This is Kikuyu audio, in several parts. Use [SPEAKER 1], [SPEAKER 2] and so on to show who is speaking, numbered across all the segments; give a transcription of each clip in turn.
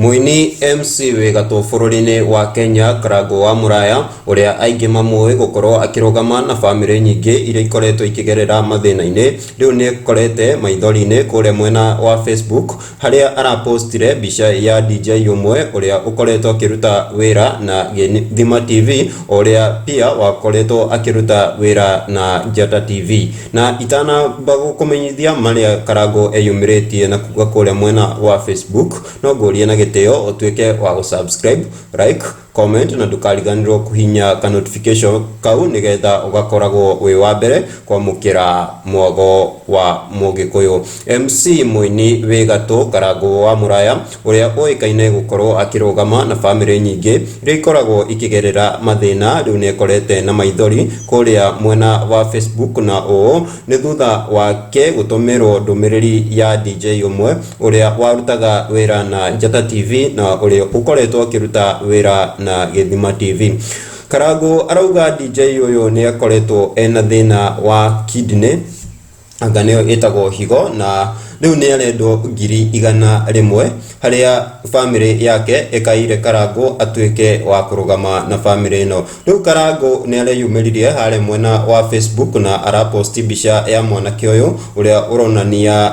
[SPEAKER 1] Mũini MC wĩ gatũ bũrũri-inĩ wa Kenya Karangũ wa Mũraya ũrĩa aingĩ mamũĩ gũkorwo akĩrũgama na bamĩrĩ nyingĩ iria ikoretwo ikĩgerera mathĩna-inĩ, rĩu nĩekorete maithori-inĩ kũrĩa mwena wa Facebook harĩa arapostire mbica ya DJ ũmwe ũrĩa ũkoretwo akĩruta wĩra na Gĩthima TV ũrĩa pia wakoretwo akĩruta wĩra na Njata TV. Na itanamba gũkũmenyithia marĩa Karangũ eyumĩrĩtie na kuga kũrĩa mwena wa Facebook, no ngũrie na gĩtĩo ũtuĩke wa gũ subscribe, like, comment na ndũkariganĩrwo kũhihinya ka notification kau nĩgetha ũgakoragwo wĩ wa mbere kwamũkĩra mwago wa Mũgĩkũyũ. MC mũini wĩ gatũ Karangũ wa Mũraya ũrĩa ũĩkaine gũkorwo akĩrũgama na bamĩrĩ nyingĩ iria ikoragwo ikĩgerera mathĩna rĩu nĩekorete na maithori kũrĩa mwena wa Facebook na ũũ nĩ thutha wake gũtũmĩrwo ndũmĩrĩri ya DJ ũmwe ũrĩa warutaga wĩra na Njata TV na ũrĩa ũkoretwo akĩruta wĩra na Gĩthima TV. Karangũ arauga DJ ũyũ nĩ akoretwo ena thĩna wa kidney anga nĩyo ĩtagwo higo na rĩu nĩ arendwo 100,000 harĩa bamĩrĩ yake ĩkaire Karangũ atuĩke wa kũrũgama na bamĩrĩ ĩno. Rĩu Karangũ nĩ areyumĩririe harĩa mwena wa Facebook na araposti mbica ya mwanake ũyũ ũrĩa ũronania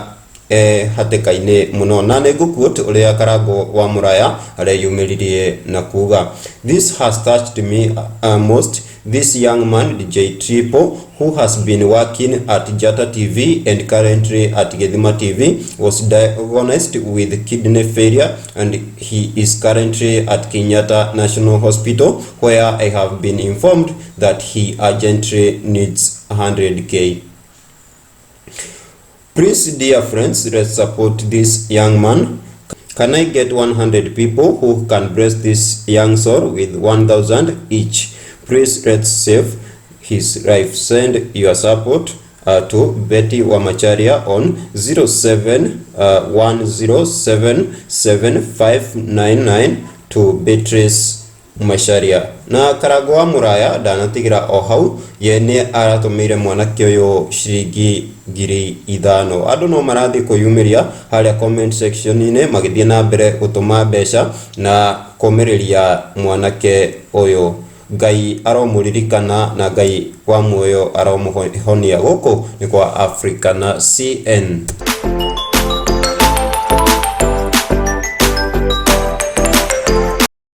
[SPEAKER 1] e hatĩka-inĩ mũno na nĩ ngũ-quote ũrĩa Karangũ wa Mũraya areyumĩririe na kuga, This has touched me most. This young man DJ Triple who has been working at Njata TV and currently at Gĩthima TV was diagnosed with kidney failure and he is currently at Kenyatta National Hospital where I have been informed that he urgently needs 100K. Please, dear friends, let's support this young man. Can I get 100 people who can bless this young soul with 1,000 each? Please, let's save his life. Send your support to Betty Wamacharia on 0710777599 to Beatrice Macharia. Na Karangũ wa Mũraya ndanatigĩra o hau, ye nĩ aratũmĩire mwanake ũyũ ciringi 5,000. Andũ no marathiĩ kwĩyumĩria harĩa comment section-inĩ magĩthiĩ na mbere gũtũma mbeca na kũmĩrĩria mwanake ũyũ. Ngai aromũririkana na Ngai wa muoyo aromũhonia. Gũkũ nĩ kwa Africana CN.